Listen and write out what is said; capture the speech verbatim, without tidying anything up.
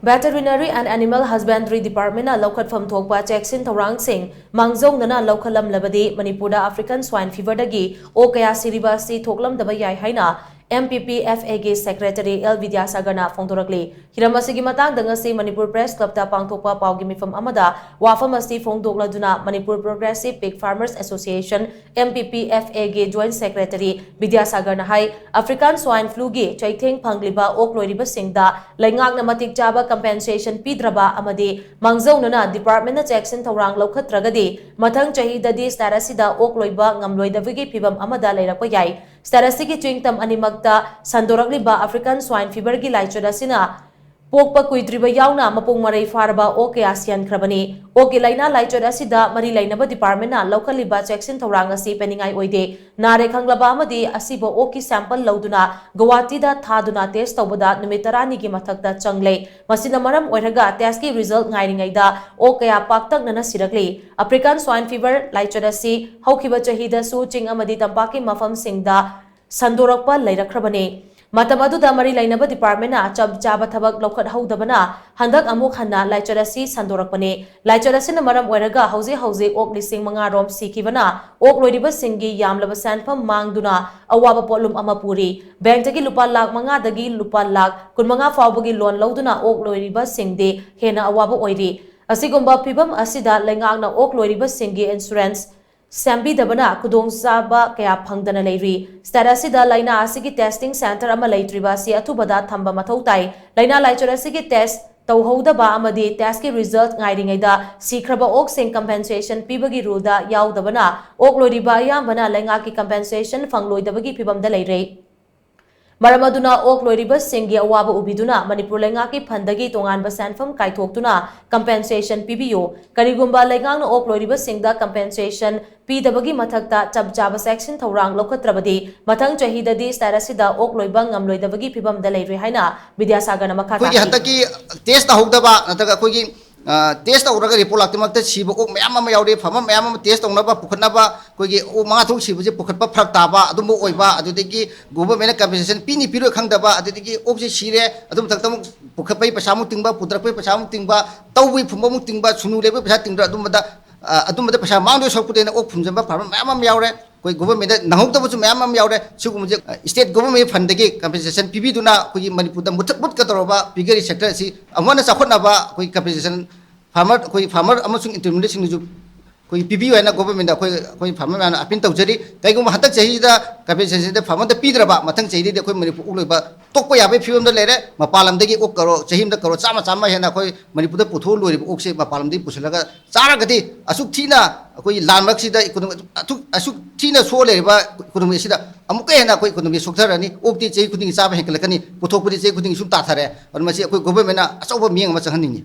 Veterinary and Animal Husbandry Departmentꯅ ꯂꯧꯈꯠꯐꯝ ꯊꯣꯛꯄ ꯆꯦꯛꯁꯤꯟ ꯊꯧꯔꯥꯡꯁꯤꯡ ꯃꯥꯡꯖꯧꯅꯅ ꯂꯧꯈꯠꯂꯝꯂꯕꯗꯤ ꯃꯅꯤꯄꯨꯔꯗ African Swine Feverꯗꯒꯤ ꯑꯣꯛ ꯀꯌꯥ ꯁꯤꯔꯤꯕ ꯑꯁꯤ ꯊꯣꯛꯂꯝꯗꯕ ꯌꯥꯏ ꯍꯥꯏꯅ M P P F Aꯒꯤ Secretary L ꯕꯤꯗ꯭ꯌꯥꯁꯥꯒꯔꯅ ꯐꯣꯡꯗꯣꯔꯛꯂꯤ꯫ ꯍꯤꯔꯝ ꯑꯁꯤꯒꯤ ꯃꯇꯥꯡꯗ ꯉꯁꯤ ꯃꯅꯤꯄꯨꯔ Press Clubꯇ ꯄꯥꯡꯊꯣꯛꯄ ꯄꯥꯎꯒꯤ ꯃꯤꯐꯝ ꯑꯃꯗ ꯋꯥꯐꯝ ꯑꯁꯤ ꯐꯣꯡꯗꯣꯛꯂꯗꯨꯅ Manipur Progressive Pig Farmers Association, M P P F Aꯒꯤ Joint Secretary ꯕꯤꯗ꯭ꯌꯥꯁꯥꯒꯔꯅ ꯍꯥꯏ, African Swine Fluꯒꯤ ꯆꯩꯊꯦꯡ ꯐꯪꯂꯤꯕ ꯑꯣꯛ ꯂꯣꯏꯔꯤꯕꯁꯤꯡꯗ ꯂꯩꯉꯥꯛꯅ ꯃꯇꯤꯛ ꯆꯥꯕ compensation ꯄꯤꯗ꯭ꯔꯕ ꯑꯃꯗꯤ ꯃꯥꯡꯖꯧꯅꯅ departmentꯅ ꯆꯦꯛꯁꯤꯟ ꯊꯧꯔꯥꯡ ꯂꯧꯈꯠꯇ꯭ꯔꯒꯗꯤ ꯃꯊꯪ ꯆꯍꯤꯗꯗꯤ state ꯑꯁꯤꯗ ꯑꯣꯛ ꯂꯣꯏꯕ ꯉꯝꯂꯣꯏꯗꯕꯒꯤ ꯐꯤꯚꯝ ꯑꯃꯗ ꯂꯩꯔꯛꯄ ꯌꯥꯏ꯫ State ꯑꯁꯤꯒꯤ ꯆꯤꯡꯇꯝ ꯑꯅꯤꯃꯛꯇ ꯁꯟꯗꯣꯔꯛꯂꯤꯕ African Swine Feverꯒꯤ ꯂꯥꯏꯆꯠ ꯑꯁꯤꯅ ꯄꯣꯛꯄ ꯀꯨꯏꯗ꯭ꯔꯤꯕ ꯌꯥꯎꯅ ꯃꯄꯨꯡ ꯃꯔꯩ ꯐꯥꯔꯕ ꯑꯣꯛ ꯀꯌꯥ ꯁꯤꯍꯟꯈ꯭ꯔꯕꯅꯤ꯫ ꯑꯣꯛꯀꯤ ꯂꯥꯏꯅꯥ ꯂꯥꯏꯆꯠ ꯑꯁꯤꯗ ꯃꯔꯤ ꯂꯩꯅꯕ departmentꯅ ꯂꯧꯈꯠꯂꯤꯕ ꯆꯦꯛꯁꯤꯟ ꯊꯧꯔꯥꯡ ꯑꯁꯤ ꯄꯦꯟꯅꯤꯡꯉꯥꯏ ꯑꯣꯏꯗꯦ꯫ ꯅꯥꯔꯦ ꯈꯪꯂꯕ ꯑꯃꯗꯤ ꯑꯁꯤꯕ ꯑꯣꯛꯀꯤ sample ꯂꯧꯗꯨꯅ ꯒꯨꯋꯥꯍꯥꯇꯤꯗ ꯊꯥꯗꯨꯅ test ꯇꯧꯕꯗ ꯅꯨꯃꯤꯠ ꯇꯔꯥꯅꯤꯒꯤ ꯃꯊꯛꯇ ꯆꯪꯂꯦ꯫ ꯃꯁꯤꯅ ꯃꯔꯝ ꯑꯣꯏꯔꯒ testꯀꯤ result ꯉꯥꯏꯔꯤꯉꯩꯗ ꯑꯣꯛ ꯀꯌꯥ ꯄꯥꯛꯇꯛꯅꯅ ꯁꯤꯔꯛꯂꯤ꯫ African Swine Fever ꯂꯥꯏꯆꯠ ꯑꯁꯤ ꯍꯧꯈꯤꯕ ꯆꯍꯤꯗꯁꯨ ꯆꯤꯡ ꯑꯃꯗꯤ ꯇꯝꯄꯥꯛꯀꯤ ꯃꯐꯝꯁꯤꯡꯗ ꯁꯟꯗꯣꯔꯛꯄ ꯂꯩꯔꯛꯈ꯭ꯔꯕꯅꯤ꯫ ꯃꯇꯝ ꯑꯗꯨꯗ ꯃꯔꯤ ꯂꯩꯅꯕ departmentꯅ ꯆꯞ ꯆꯥꯕ ꯊꯕꯛ ꯂꯧꯈꯠꯍꯧꯗꯕꯅ ꯍꯟꯗꯛ ꯑꯃꯨꯛ ꯍꯟꯅ ꯂꯥꯏꯆꯠ ꯑꯁꯤ ꯁꯟꯗꯣꯔꯛꯄꯅꯤ꯫ ꯂꯥꯏꯆꯠ ꯑꯁꯤꯅ ꯃꯔꯝ ꯑꯣꯏꯔꯒ ꯍꯧꯖꯤꯛ ꯍꯧꯖꯤꯛ ꯑꯣꯛ ꯂꯤꯁꯤꯡ ꯃꯉꯥ ꯔꯣꯝ ꯁꯤꯈꯤꯕꯅ ꯑꯣꯛ ꯂꯣꯏꯔꯤꯕꯁꯤꯡꯒꯤ ꯌꯥꯝꯂꯕ ꯁꯦꯟꯐꯝ ꯃꯥꯡꯗꯨꯅ ꯑꯋꯥꯕ ꯄꯣꯠꯂꯨꯝ ꯑꯃ ꯄꯨꯔꯤ꯫ Bankꯇꯒꯤ ꯂꯨꯄꯥ ꯂꯥꯈ ꯃꯉꯥꯗꯒꯤ ꯂꯨꯄꯥ ꯂꯥꯈ ꯀꯨꯟꯃꯉꯥ ꯐꯥꯎꯕꯒꯤ loan ꯂꯧꯗꯨꯅ ꯑꯣꯛ ꯂꯣꯏꯔꯤꯕꯁꯤꯡꯗꯤ ꯍꯦꯟꯅ ꯑꯋꯥꯕ ꯑꯣꯏꯔꯤ꯫ ꯑꯁꯤꯒꯨꯝꯕ ꯐꯤꯚꯝ ꯑꯁꯤꯗ ꯂꯩꯉꯥꯛꯅ ꯑꯣꯛ ꯂꯣꯏꯔꯤꯕꯁꯤꯡꯒꯤ insurance ꯁꯦꯝꯕꯤꯗꯕꯅ ꯈꯨꯗꯣꯡꯆꯥꯕ ꯀꯌꯥ ꯐꯪꯗꯅ ꯂꯩꯔꯤ꯫ State ꯑꯁꯤꯗ ꯂꯥꯏꯅꯥ ꯑꯁꯤꯒꯤ testing centre ꯑꯃ ꯂꯩꯇ꯭ꯔꯤꯕ ꯑꯁꯤ ꯑꯊꯨꯕꯗ ꯊꯝꯕ ꯃꯊꯧ ꯇꯥꯏ꯫ ꯂꯥꯏꯅꯥ ꯂꯥꯏꯆꯠ ꯑꯁꯤꯒꯤ test ꯇꯧꯍꯧꯗꯕ ꯑꯃꯗꯤ testꯀꯤ result ꯉꯥꯏꯔꯤꯉꯩꯗ ꯁꯤꯈ꯭ꯔꯕ ꯑꯣꯛꯁꯤꯡ compensation ꯄꯤꯕꯒꯤ ruleꯗ ꯌꯥꯎꯗꯕꯅ ꯑꯣꯛ ꯂꯣꯏꯔꯤꯕ ꯑꯌꯥꯝꯕꯅ ꯂꯩꯉꯥꯛꯀꯤ compensation ꯐꯪꯂꯣꯏꯗꯕꯒꯤ ꯐꯤꯚꯝꯗ ꯂꯩꯔꯦ꯫ ꯃꯔꯝ ꯑꯗꯨꯅ ꯑꯣꯛ ꯂꯣꯏꯔꯤꯕꯁꯤꯡꯒꯤ ꯑꯋꯥꯕ ꯎꯕꯤꯗꯨꯅ ꯃꯅꯤꯄꯨꯔ ꯂꯩꯉꯥꯛꯀꯤ fundꯗꯒꯤ ꯇꯣꯉꯥꯟꯕ ꯁꯦꯟꯐꯝ ꯀꯥꯏꯊꯣꯛꯇꯨꯅ compensation ꯄꯤꯕꯤꯌꯨ꯫ ꯀꯔꯤꯒꯨꯝꯕ ꯂꯩꯉꯥꯛꯅ ꯑꯣꯛ ꯂꯣꯏꯔꯤꯕꯁꯤꯡꯗ compensation ꯄꯤꯗꯕꯒꯤ ꯃꯊꯛꯇ ꯆꯞ ꯆꯥꯕ ꯆꯦꯛꯁꯤꯟ ꯊꯧꯔꯥꯡ ꯂꯧꯈꯠꯇ꯭ꯔꯕꯗꯤ ꯃꯊꯪ ꯆꯍꯤꯗꯗꯤ state ꯑꯁꯤꯗ ꯑꯣꯛ ꯂꯣꯏꯕ ꯉꯝꯂꯣꯏꯗꯕꯒꯤ ꯐꯤꯚꯝꯗ ꯂꯩꯔꯦ ꯍꯥꯏꯅ ꯕꯤꯗ꯭ꯌꯥꯁꯥꯒꯔꯅ ꯃꯈꯥ ꯑꯩꯈꯣꯏꯒꯤ ꯇꯥꯈꯤ꯫ ꯍꯟꯗꯛꯀꯤ test ꯇꯧꯍꯧꯗꯕ ꯅꯠꯇ꯭ꯔꯒ ꯑꯩꯈꯣꯏꯒꯤ ꯇꯦꯁ ꯇꯧꯔꯒ ꯔꯤꯄꯣꯔꯠ ꯂꯥꯛꯇ꯭ꯔꯤꯉꯩꯗ ꯁꯤꯕ ꯑꯣꯛ ꯃꯌꯥꯝ ꯑꯃ ꯌꯥꯎꯔꯤ꯫ ꯐꯥꯔꯃꯔ ꯃꯌꯥꯝ ꯑꯃ ꯇꯦꯁ ꯇꯧꯅꯕ ꯄꯨꯈꯠꯅꯕ, ꯑꯩꯈꯣꯏꯒꯤ ꯑꯣꯛ ꯃꯉꯥ ꯇꯔꯨꯛ ꯁꯤꯕꯁꯦ ꯄꯨꯈꯠꯄ ꯐꯔꯛ ꯇꯥꯕ ꯑꯗꯨꯝꯕ ꯑꯣꯏꯕ, ꯑꯗꯨꯗꯒꯤ ꯒꯣꯚꯔꯟꯃꯦꯟꯠꯅ ꯀꯝꯄꯦꯟꯁꯦꯁꯟ ꯄꯤꯅꯤ ꯄꯤꯔꯣꯏ ꯈꯪꯗꯕ, ꯑꯗꯨꯗꯒꯤ ꯑꯣꯛꯁꯦ ꯁꯤꯔꯦ, ꯑꯗꯨ ꯃꯊꯛꯇ ꯑꯃꯨꯛ ꯄꯨꯈꯠꯄꯩ ꯄꯩꯁꯥ ꯑꯃꯨꯛ ꯇꯤꯡꯕ, ꯄꯨꯊꯔꯛꯄꯩ ꯄꯩꯁꯥ ꯑꯃꯨꯛ ꯇꯤꯡꯕ, ꯇꯧꯕꯩ ꯐꯨꯝꯕ ꯑꯃꯨꯛ ꯇꯤꯡꯕ, ꯁꯨꯅꯨ ꯂꯩꯕꯩ ꯄꯩꯁꯥ ꯇꯤꯡꯕ, ꯑꯗꯨꯝꯕꯗ, ꯑ, ꯑꯗꯨꯝꯕꯗ ꯄꯩꯁꯥ ꯃꯥꯡꯗꯣꯏ ꯁꯔꯨꯛꯄꯨꯗꯤꯅ ꯑꯣꯛ ꯐꯨꯝꯖꯟꯕ ꯐꯥꯔꯃꯔ ꯃꯌꯥꯝ ꯑꯃ ꯌꯥꯎꯔꯦ꯫ ꯑꯩꯈꯣꯏ ꯒꯣꯚꯔꯟꯃꯦꯟꯠꯇ ꯅꯪꯍꯧꯗꯕꯁꯨ ꯃꯌꯥꯝ ꯑꯃ ꯌꯥꯎꯔꯦ꯫ ꯁꯤꯒꯨꯝꯕꯁꯦ, ꯑ, ꯁ꯭ꯇꯦꯠ ꯒꯣꯚꯔꯟꯃꯦꯟꯠ ꯐꯟꯗꯒꯤ ꯀꯝꯄꯦꯟꯁꯦꯁꯟ ꯄꯤꯕꯤꯗꯨꯅ ꯑꯩꯈꯣꯏꯒꯤ ꯃꯅꯤꯄꯨꯔꯗ ꯃꯨꯊꯠ ꯃꯨꯠꯀꯗꯧꯔꯕ ꯄꯤꯒꯔꯤ ꯁꯦꯛꯇꯔ ꯑꯁꯤ ꯑꯃꯨꯛ ꯍꯟꯅ ꯆꯥꯎꯈꯠꯅꯕ ꯑꯩꯈꯣꯏ ꯀꯝꯄꯦꯟꯁꯦꯁꯟ ꯐꯥꯔꯃꯔ, ꯑꯩꯈꯣꯏ ꯐꯥꯔꯃꯔ ꯑꯃꯁꯨꯡ ꯏꯟꯇꯔꯃꯤꯗꯤꯌꯦꯠꯁꯤꯡꯅꯁꯨ ꯑꯩꯈꯣꯏ ꯄꯤꯕꯤꯌꯨ ꯍꯥꯏꯅ ꯒꯣꯚꯔꯟꯃꯦꯟꯠꯇ ꯑꯩꯈꯣꯏ, ꯑꯩꯈꯣꯏ ꯐꯥꯔꯃꯔ ꯃꯌꯥꯝꯅ ꯑꯄꯤꯜ ꯇꯧꯖꯔꯤ꯫ ꯀꯩꯒꯨꯝꯕ ꯍꯟꯗꯛ ꯆꯍꯤꯗ ꯀꯝꯄꯦꯟꯁꯦꯁꯟꯁꯦ ꯐꯥꯔꯃꯔꯗ ꯄꯤꯗ꯭ꯔꯕ, ꯃꯊꯪ ꯆꯍꯤꯗꯩꯗꯤ ꯑꯩꯈꯣꯏ ꯃꯅꯤꯄꯨꯔ ꯑꯣꯛ ꯂꯣꯏꯕ ꯇꯣꯛꯄ ꯌꯥꯕꯒꯤ ꯐꯤꯕꯝꯗ ꯂꯩꯔꯦ꯫ ꯃꯄꯥꯟ ꯂꯝꯗꯒꯤ ꯑꯣꯛ ꯀꯔꯣ, ꯆꯍꯤ ꯑꯃꯗ ꯀꯔꯣ ꯆꯥꯝꯃ, ꯆꯥꯝꯃ ꯍꯦꯟꯅ ꯑꯩꯈꯣꯏ ꯃꯅꯤꯄꯨꯔꯗ ꯄꯨꯊꯣꯛꯑ ꯂꯣꯏꯔꯤꯕ ꯑꯣꯛꯁꯦ ꯃꯄꯥꯟ ꯂꯝꯗꯒꯤ ꯄꯨꯁꯤꯜꯂꯒ ꯆꯥꯔꯒꯗꯤ, ꯑꯁꯨꯛ ꯊꯤꯅ ꯑꯩꯈꯣꯏꯒꯤ ꯂꯥꯟ ꯃꯔꯛꯁꯤꯗ ꯏꯀꯣꯅꯣꯃꯤ ꯑꯁꯨꯛ, ꯑꯁꯨꯛ ꯊꯤꯅ ꯁꯣꯛꯑ ꯂꯩꯔꯤꯕ ꯏꯀꯣꯅꯣꯃꯤ ꯑꯁꯤꯗ ꯑꯃꯨꯛꯀ ꯍꯦꯟꯅ ꯑꯩꯈꯣꯏ ꯏꯀꯣꯅꯣꯃꯤ ꯁꯣꯛꯊꯔꯅꯤ꯫ ꯑꯣꯛꯇꯤ ꯆꯍꯤ ꯈꯨꯗꯤꯡꯒꯤ ꯆꯥꯕ ꯍꯦꯟꯒꯠꯂꯛꯀꯅꯤ, ꯄꯨꯊꯣꯛꯄꯗꯤ ꯆꯍꯤ ꯈꯨꯗꯤꯡꯒꯤ ꯁꯨꯝ ꯇꯥꯊꯔꯦ꯫ ꯑꯗꯨꯅ ꯃꯁꯤ ꯑꯩꯈꯣꯏ ꯒꯣꯚꯔꯟꯃꯦꯟꯠꯅ ꯑꯆꯧꯕ ꯃꯤꯠꯌꯦꯡ ꯑꯃ ꯆꯪꯍꯟꯅꯤꯡꯉꯤ꯫